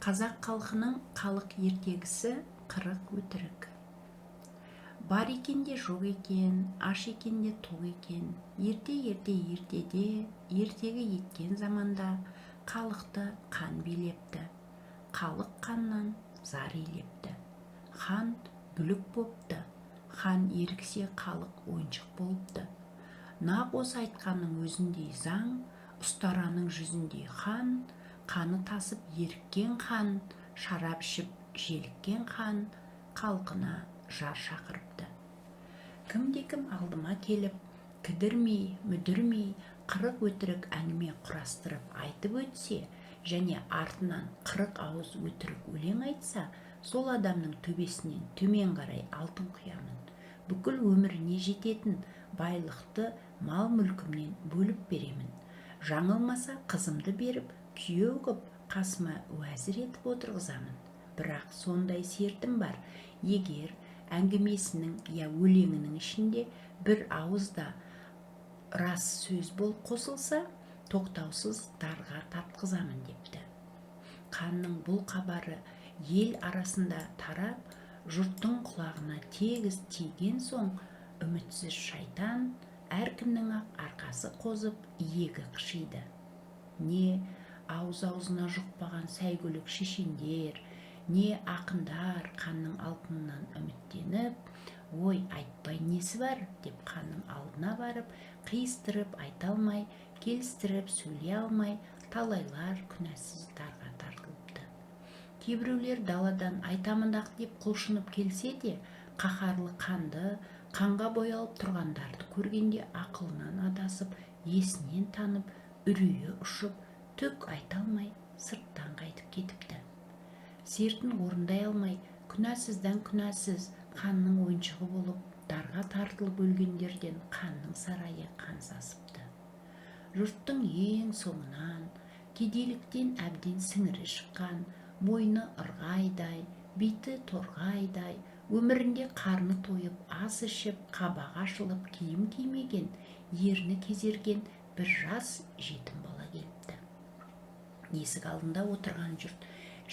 Қазақ халқының халық ертегісі 40 өтірік. Бар екен де жоқ екен, аш екен де тоқ екен. Ерте-ерте ертеде, ертегі еткен заманда халықты қан билепті. Халық қаннан зар илепті. Хан бүлік бопты. Хан еріксе, халық ойыншық болыпты. Нақ осы айтқанның өзіндей заң, ұстараның жүзіндей хан, қаны тасып еріккен хан, шарап ішіп желіккен хан халқына жар шақырыпты. Кімде-кім алдыма келіп, кідірмей, мүдірмей 40 өтірік әңгіме құрастырып айтып өтсе және артынан 40 ауыз өтірік өлең айтса, сол адамның төбесінен төмен қарай алтын құямын. Бүкіл өміріне жететін байлықты мал-мүлкімнен бөліп беремін. Жаңылмаса, қызымды беріп, күйеу қып, қасыма уәзір етіп отырғызамын. Бірақ сондай сертім бар: егер әңгімесінің я өлеңінің ішінде бір ауыз да рас сөз болып қосылса, тоқтаусыз дарға тартқызамын, депті. Ханның бұл хабары ел арасында тарап, жұрттың құлағына тегіс тиген соң, үмітсіз шайтан әркімнің-ақ арқасы қозып, иегі қышиды. Не ауыз-аузына жұқпаған сәйгүлік шешендер, не ақындар ханның алтынынан үміттеніп, ой, айтпай несі бар деп, ханның алдына барып, қиыстырып айта алмай, келістіріп сөйлей алмай, талайлар күнәсіз дарға тартылыпты. Кейбіреулер даладан айтамын-ақ деп құлшынып келсе де, қаһарлы қанды, қанға боялып тұрғандарды көргенде ақылынан адасып, есінен танып, үрейі ұшып, түк айта алмай, сырттан қайтып кетіпті. Сертін орындай алмай, күнәсізден күнәсіз ханның ойыншығы болып, дарға тартылып өлгендерден ханның сарайы қан сасыпты. Жұрттың ең соңынан кедейліктен әбден сіңірі шыққан, мойны ырғайдай, беті торғайдай, өмірінде қарны тойып, ас ішіп, қабағы ашылып, киім кимеген, ерні кезерген бір жас жетім бала келіпті. Есік алдында отырған жұрт: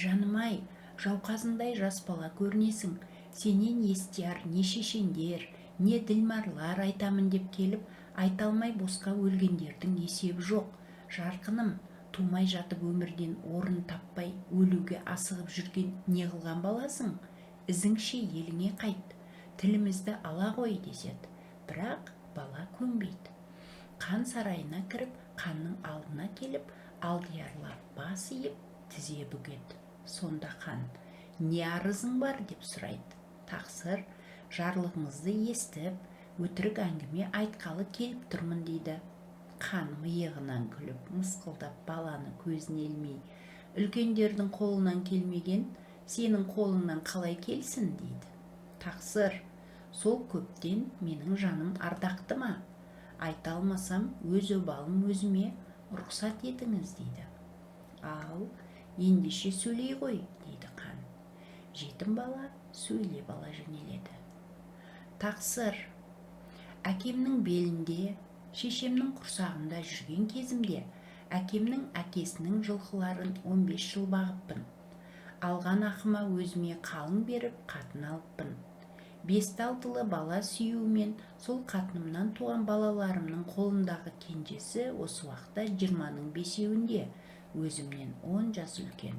«Жаным-ай, жауқазындай жас бала көрінесің, сенен естияр не шешендер, не ділмарлар айтамын деп келіп, айта алмай босқа өлгендердің есебі жоқ. Жарқыным, тумай жатып өмірден орын таппай, өлуге асығып жүрген не қылған баласың? Ізіңше еліңе қайт, тілімізді ала ғой», – деседі. Бірақ бала көнбейді. Хан сарайына кіріп, ханның алдына келіп, алдиярлап бас иіп, тізе бүгеді. Сонда хан: «Не арызың бар?» – деп сұрайды. «Тақсыр, жарлығыңызды естіп, өтірік әңгіме айтқалы келіп тұрмын», – дейді. Хан миығынан күліп, мысқылдап, баланы көзіне ілмей: «Үлкендердің қолынан келмеген сенің қолыңнан қалай келсін?» – дейді. «Тақсыр, сол көптен менің жаным ардақты ма? Айта алмасам, өз обалым өзіме, рұқсат етіңіз», – дейді. «Ал, ендеше сөйлей ғой», – дейді хан. Жетім бала сөйлеп ала жөнеледі: «Тақсыр, әкемнің белінде, шешемнің құрсағында жүрген кезімде әкемнің әкесінің жылқыларын 15 жыл бағыппын. Алған ақыма өзіме қалың беріп, қатын алыппын. Бесті-алтылы бала сүюімен сол қатынымнан туған балаларымның қолындағы кенжесі осы уақытта 20-ның 5-уінде, өзімнен 10 жас үлкен.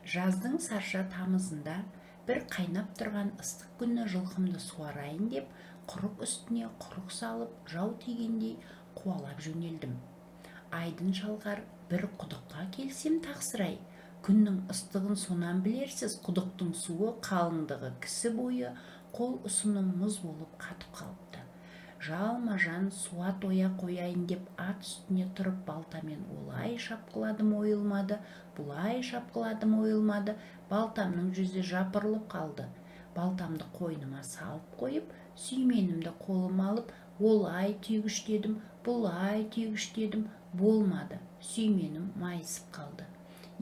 Жаздың сарша тамызында бір қайнап тұрған ыстық күні жылқымды суарайын деп, құрық үстіне құрық салып, жау тигендей қуалап жөнелдім. Айдын шалғар бір құдыққа келсем, тақсыр-ай, күннің ыстығын сонан білерсіз, құдықтың суы қалыңдығы кісі бойы, қол ұсыным мұз болып қатып қалыпты. Жалма-жан суа тоя қояйын деп, ат үстіне тұрып, балтамен олай шапқыладым, ойылмады, бұлай шапқыладым, ойылмады, балтамның жүзі жапырылып қалды. Балтамды қойныма салып қойып, сүйменімді қолыма алып, олай түйгіштедім, бұлай түйгіштедім, болмады, сүйменім майысып қалды.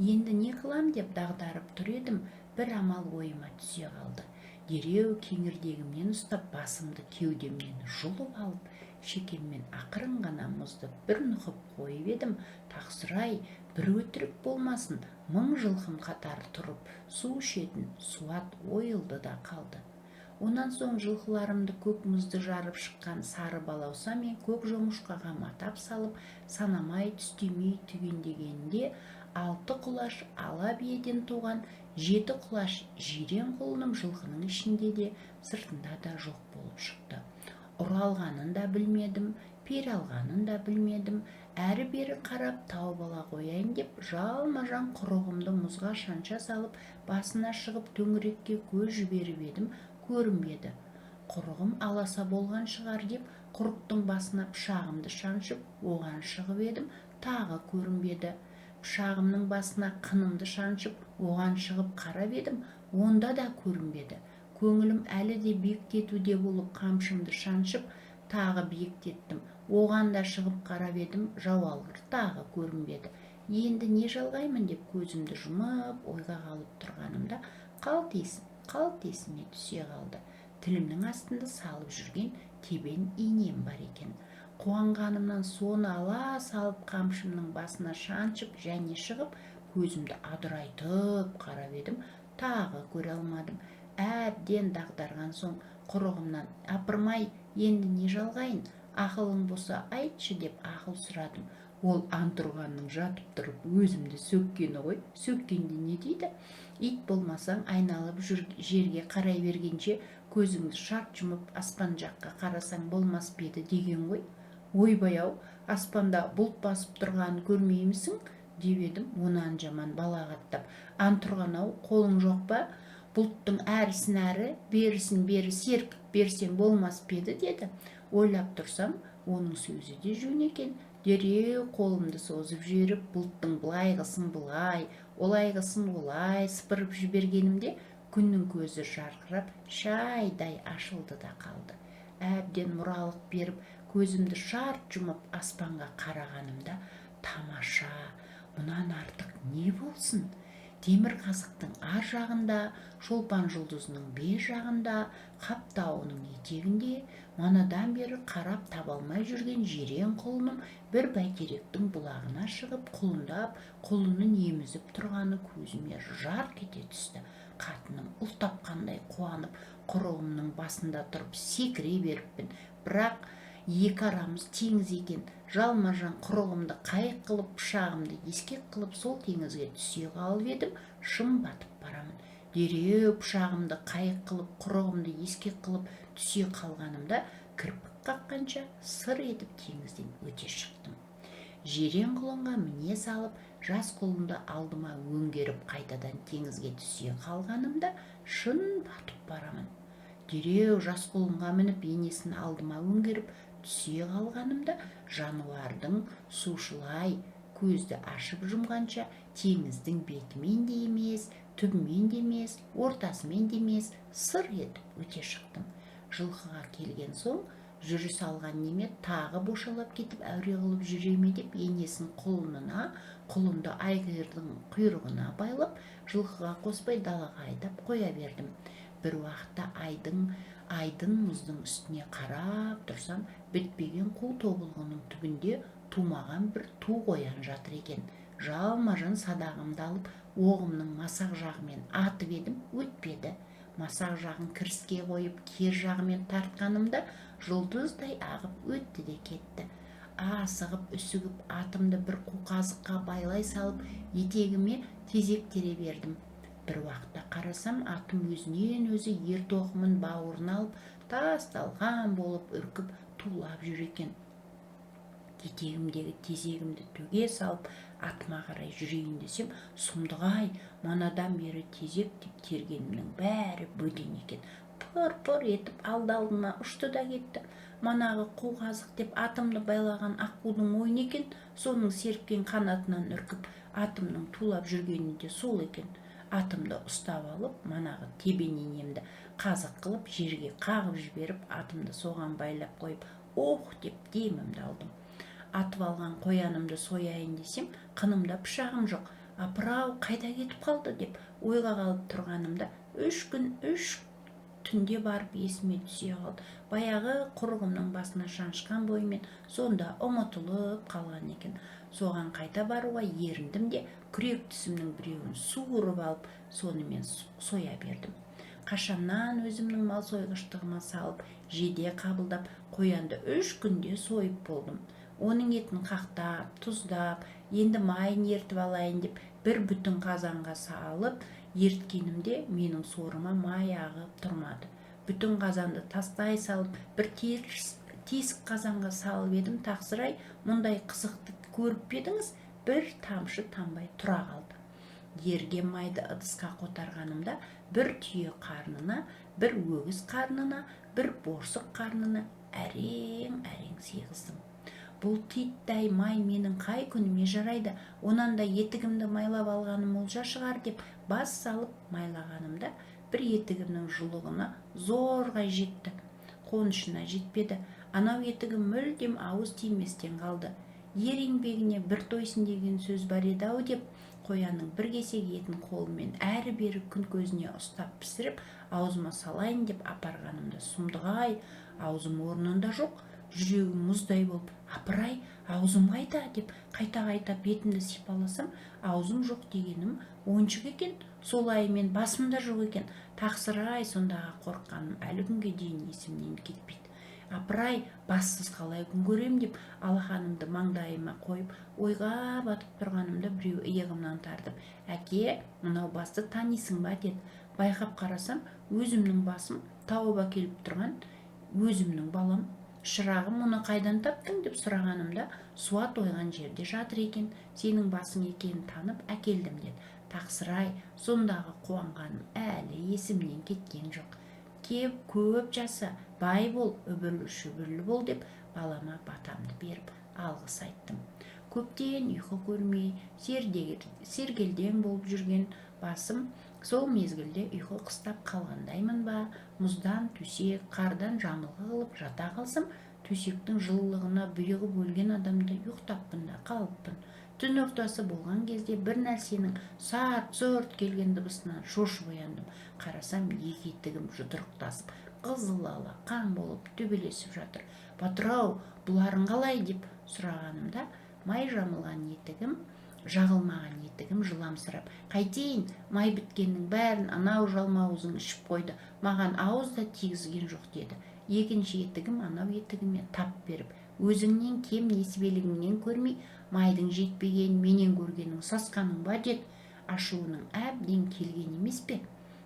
Енді не қылам деп дағдарып тұр едім, бір амал ойыма түсе қалды. Дереу кеңірдегімнен ұстап, басымды кеудемнен жұлып алып, Шекеммен ақырын ғана мұзды бір нұқып қойып едім, тақсыр-ай, бір өтірік болмасын, 1000 жылқым қатар тұрып, су ішетін суат ойылды да қалды. Онан соң жылқыларымды көк мұзды жарып шыққан сары балауса мен көк жоңышқаға матап салып, санамай түстемей түгендегенде 6 құлаш ала биеден туған 7 құлаш жирен құлыным жылқының ішінде де сыртында да жоқ болып шықты. Ұралғанын да білмедім, пер алғанын да білмедім. Әрі-бері қарап тауып ала қояйын деп жалма-жан құрығымды мұзға шанша салып, басына шығып төңірекке көз жіберіп едім, көрінбеді. Құрығым аласа болған шығар деп құрықтың басына пышағымды шаншып, оған шығып едім, тағы көрінбеді. Пышағымның басына қынымды шаншып, оған шығып қарап едім, онда да көрінбеді. Көңілім әлі де биіктетуде болып қамшымды шаншып, тағы биіктеттім. Оған да шығып қарап едім, жау алғыр тағы көрінбеді. Енді не жалғаймын деп көзімді жұмып, ойға қалып тұрғанымда қалт есіме түсе қалды. Тілімнің астында салып жүрген тебен инем бар екен. Қуанғанымнан соны ала салып қамшымның басына шаншып және шығып, көзімді адырайтып қарап едім, тағы көре алмадым. Әбден дағдарған соң құрығымнан апырмай, енді не жалғайын, ақылың болса айтшы деп ақыл сұрадым. Ол антұрғанның жатып тұрып өзімді сөккені ғой. Сөккенде не дейді? Ит болмасаң айналып жерге қарай бергенше көзіңді шарт жұмып аспан жаққа қарасаң болмас па еді деген ғой. Ойбай-ау, аспанда бұлт басып тұрғанын көрмеймісің деп едім, онан жаман балағаттап. Антұрған-ау, қолың жоқ па? Бұлттың әрісін әрі, берісін бері серпіп берсең болмас па еді деді. Ойлап тұрсам, оның сөзі де жөн екен. Дереу қолымды созып жіберіп, бұлттың былайғысын былай, олайғысын олай сыпырып жібергенімде күннің көзі жарқырап, шайдай ашылды да қалды. Әбден мұралық беріп, көзімді шарт жұмып аспанға қарағанымда, тамаша, мұнан артық не болсын? Темір қазықтың ар жағында, Шолпан жұлдызының бер жағында, Қап тауының етегінде манадан бері қарап таба алмай жүрген жирен құлыным бір бәйтеректің бұлағына шығып, құлындап, құлынын емізіп тұрғаны көзіме жарқ ете түсті. Қатыным ұл тапқандай қуанып, құрығымның басында тұрып секіре беріппін. Бірақ екі арамыз теңіз екен. Жалма-жан құрығымды қайық қылып, пышағымды ескек қылып сол теңізге түсе қалып едім, шым батып барамын. Дереу пышағымды қайық қылып, құрығымды ескек қылып түсе қалғанымда кірпік қаққанша сыр етіп теңізден өте шықтым. Жирен құлынға міне салып, жас құлынды алдыма өңгеріп қайтадан теңізге түсе қалғанымда шын батып барамын. Дереу жас құлынға мініп, енесін алдыма өңгеріп түсе қалғанымда жануардың сушылай көзді ашып жұмғанша теңіздің бетімен де емес, түбімен де емес, ортасымен де емес, сыр етіп өте шықтым. Жылқыға келген соң жүріс алған неме тағы бошалап кетіп әуре қылып жүре ме деп енесін құлынына, құлынды айғырдың құйрығына байлап, жылқыға қоспай далаға айдап қоя бердім. Бір уақытта айдын мұздың үстіне қарап тұрсам, бітпеген қу тобылғының түбінде тумаған бір ту қоян жатыр екен. Жалма-жан садағымды алып, оғымның масақ жағымен атып едім, өтпеді. Масақ жағын кіріске қойып, кер жағымен тартқанымда жұлдыздай ағып өтті де кетті. Асығып, үсігіп, атымды бір қу қазыққа байлай салып, етегіме тезек тере бердім. Бір уақытта қарасам, атым өзінен өзі ер тоқымын бауырына алып, тас талқан болып үркіп тулап жүр екен. Етегімдегі тезегімді төге салып, атыма қарай жүрейін десем, сұмдық-ай, манадан бері тезек деп тергенімнің бәрі бөден екен. Пыр-пыр етіп алды-алдыма ұшты да кетті. Манағы қу қазық деп атымды байлаған аққудың мойны екен, соның серіпкен қанатынан үркіп, атымның тулап жүргені де сол екен. Атымды ұстап алып, манағы тебен енемді қазық қылып жерге қағып жіберіп, атымды соған байлап қойып, ох деп демімді алдым. Атып алған қоянымды сояйын десем, қынымда пышағым жоқ. Апырау, қайда кетіп қалды деп ойға қалып тұрғанымда 3 күн 3 Түнде барып есіме түсе қалды. Баяғы құрығымның басына шаншқан бойымен сонда ұмытылып қалған екен. Соған қайта баруға еріндім де, күрек тісімнің біреуін суырып алып, сонымен соя бердім. Қашаннан өзімнің мал сойғыштығыма салып, жеде қабылдап, қоянды 3 күнде сойып болдым. Оның етін қақтап, тұздап, енді майын ертіп алайын деп бір бүтін қазанға салып еріткенімде менің сорыма май ағып тұрмады. Бүтін қазанды тастай салып, бір тесік қазанға салып едім, тақсыр-ай, мұндай қызықты көріп пе едіңіз? Бір тамшы тамбай тұра қалды. Ерген майды ыдысқа қотарғанымда бір түйе қарнына, бір өгіз қарнына, бір борсық қарнына әрең-әрең сыйғыздым. Бұл титтай май менің қай күніме жарайды, онан да етігімді майлап алғаным олжа шығар деп бас салып майлағанымда бір етігімнің жұлығына зорға жетті, қонышына жетпеді. Анау етігім мүлдем ауыз тиместен қалды. Ер еңбегіне бір тойсын деген сөз бар еді-ау деп қоянның бір кесек етін қолыммен әрі-бері күн көзіне ұстап пісіріп, аузыма салайын деп апарғанымда сұмдық-ай, аузым орнында жоқ. Жүрегім мұздай болып, апырай, аузым қайда деп қайта-қайта бетімді сипаласам, аузым жоқ дегенім ойыншық екен, сол аймен басым да жоқ екен. Тақсыр-ай, сондағы қорыққаным әлі күнге дейін есімнен кетпейді. Апырай, бассыз қалай күн көрем деп алақанымды маңдайыма қойып, ойға батып тұрғанымда біреу иығымнан тартып, әке, мынау басты танисың ба деді. Байқап қарасам, өзімнің басым, тауып әкеліп тұрған өзімнің балам. Шырағым, мұны қайдан таптың деп сұрағанымда, суа тойған жерде жатыр екен, сенің басың екенін танып әкелдім деді. Тақсыр-ай, сондағы қуанғаным әлі есімнен кеткен жоқ. Кеп көп жаса, бай бол, үбірлі-шүбірлі бол деп балама батамды беріп алғыс айттым. Көптен ұйқы көрмей, сергелдең болып жүрген басым сол мезгілде ұйқы қыстап қалғандаймын ба, мұздан төсек, қардан жамылғы қылып жата қалсам, төсектің жылылығына бұйығып өлген адамдай ұйықтаппын да қалыппын. Түн ортасы болған кезде бір нәрсенің сарт-сұрт келген дыбысынан шошып ояндым. Қарасам, екі етігім жұдырықтасып, қызыл ала қан болып төбелесіп жатыр. Батыр-ау, бұларың қалай деп сұрағанымда, май жамылған етігім, жағылмаған етігім жыламсырап, қайтейін, май біткеннің бәрін анау жалмауызың ішіп қойды, маған ауыз да тигізген жоқ деді. Екінші етігім анау етігіме тап беріп, өзіңнен кем несібелігіңнен көрмей, майдың жетпегенін менен көргенің сасқаның ба деді. Ашуының әбден келген емес пе?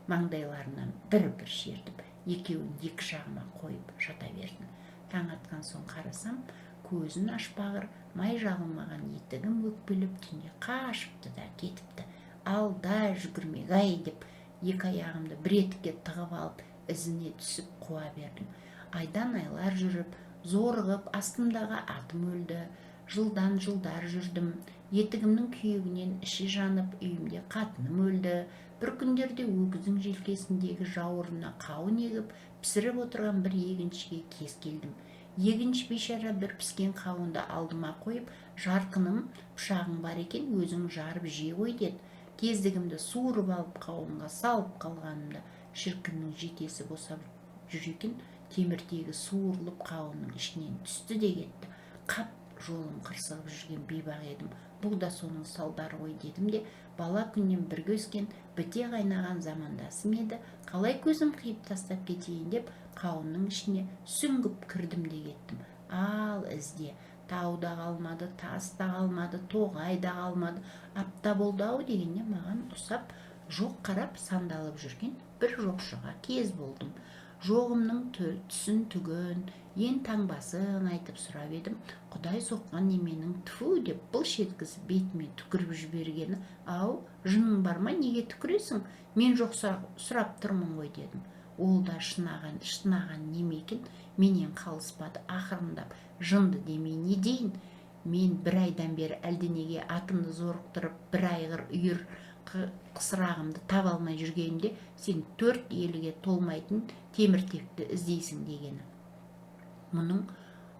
Маңдайларынан бір-бір шертіп, екеуін екі жағыма қойып жата бердім. Таң атқан соң қарасам, көзін ашпағыр, май жағылмаған етігім өкпелеп түнде қашыпты да кетіпті. Алда жүгірмек-ай деп екі аяғымды бір етікке тығып алып, ізіне түсіп қуа бердім. Айдан айлар жүріп, зорығып астымдағы атым өлді. Жылдан жылдар жүрдім. Етігімнің күйігінен іші жанып, үйімде қатыным өлді. Бір күндерде өгіздің желкесіндегі жауырына қауын егіп, пісіріп отырған бір егіншіге кез келдім. Егінші бейшара бір піскен қауынды алдыма қойып, жарқыным, пышағың бар екен, өзің жарып же ғой деді. Кездігімді суырып алып қауынға салып қалғанымда шіркіннің жетесі босап жүр екен, теміртегі суырылып қауынның ішінен түсті де кетті. Қап, жолым қырсығып жүрген бейбақ едім, бұл да соның салдары ғой дедім де, бала күннен бірге өскен, біте қайнаған замандасым еді, қалай көзім қиып тастап кетейін деп қауынның ішіне сүңгіп кірдім де кеттім. Ал ізде тау да қалмады, тас та қалмады, тоғай да қалмады. Апта болды ау дегенде маған ұсап жоқ қарап сандалып жүрген бір жоқшыға кез болдым. Жоғымның түсін түгін, ен таңбасын айтып сұрап едім, Құдай соққан неменің түфу деп былш еткізіп бетіме түкіріп жібергені, ау, жының бар ма, неге түкіресің, мен жоқ сұрап тұрмын ғой дедім. Ол да шынаған неме екен, менен қалыспады, ақырындап жынды демей не дейін. Мен бір айдан бері әлденеге атымды зорықтырып, бір айғыр үйір қысырағымды таба алмай жүргенімде, сен 4 еліге толмайтын теміртекті іздейсің дегені. Мұның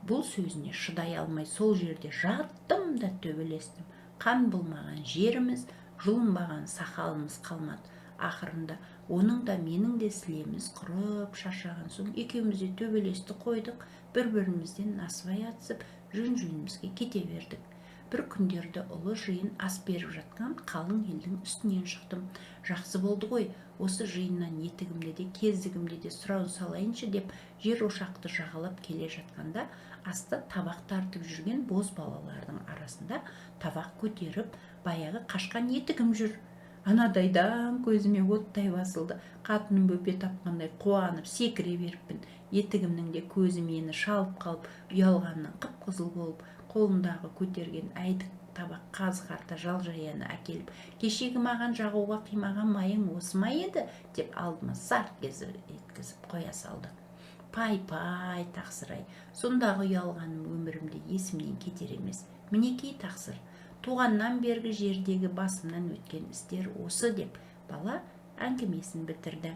бұл сөзіне шыдай алмай сол жерде жаттым да төбелестім. Қан болмаған жеріміз, жұлынбаған сақалымыз қалмады. Ақырында оның да, менің де сілеміз құрып, шаршаған соң екеуміз де төбелесті қойдық. Бір-бірімізден насыбай атысып, жөн-жөнімізге кете бердік. Бір күндерді ұлы жиын ас беріп жатқан қалың елдің үстінен шықтым. Жақсы болды ғой, осы жиыннан етігімді де, кездігімді де сұрау салайыншы деп, жер ошақты жағалап келе жатқанда, аста табақ тартып жүрген боз балалардың арасында табақ көтеріп баяғы қашқан етігім жүр. Анадайдан көзіме оттай басылды. Қатыным бөпе тапқандай қуанып секіре беріппін. Етігімнің де көзі мені шалып қалып, ұялғаннан қып-қызыл болып, қолындағы көтерген әйдік табақ қазы қарта жал-жаяны әкеліп, «Кешегі маған жағуға қимаған майың осы ма еді?» деп алдыма сарт еткізіп қоя салды. Пай, пай, тақсыр-ай, сондағы ұялғаным өмірімде есімнен кетер емес. Мінекей, тақсыр, туғаннан бергі жердегі басымнан өткен істер осы, деп бала әңгімесін бітірді.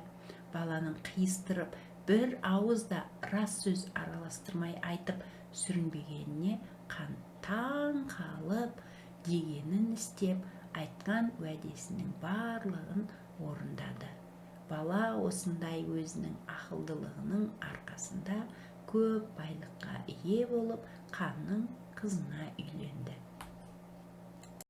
Баланың қиыстырып бір ауыз да рас сөз араластырмай айтып сүрінбегеніне хан таң қалып, дегенін істеп, айтқан уәдесінің барлығын орындады. Бала осындай өзінің ақылдылығының арқасында көп байлыққа ие болып, ханның қызына үйленді.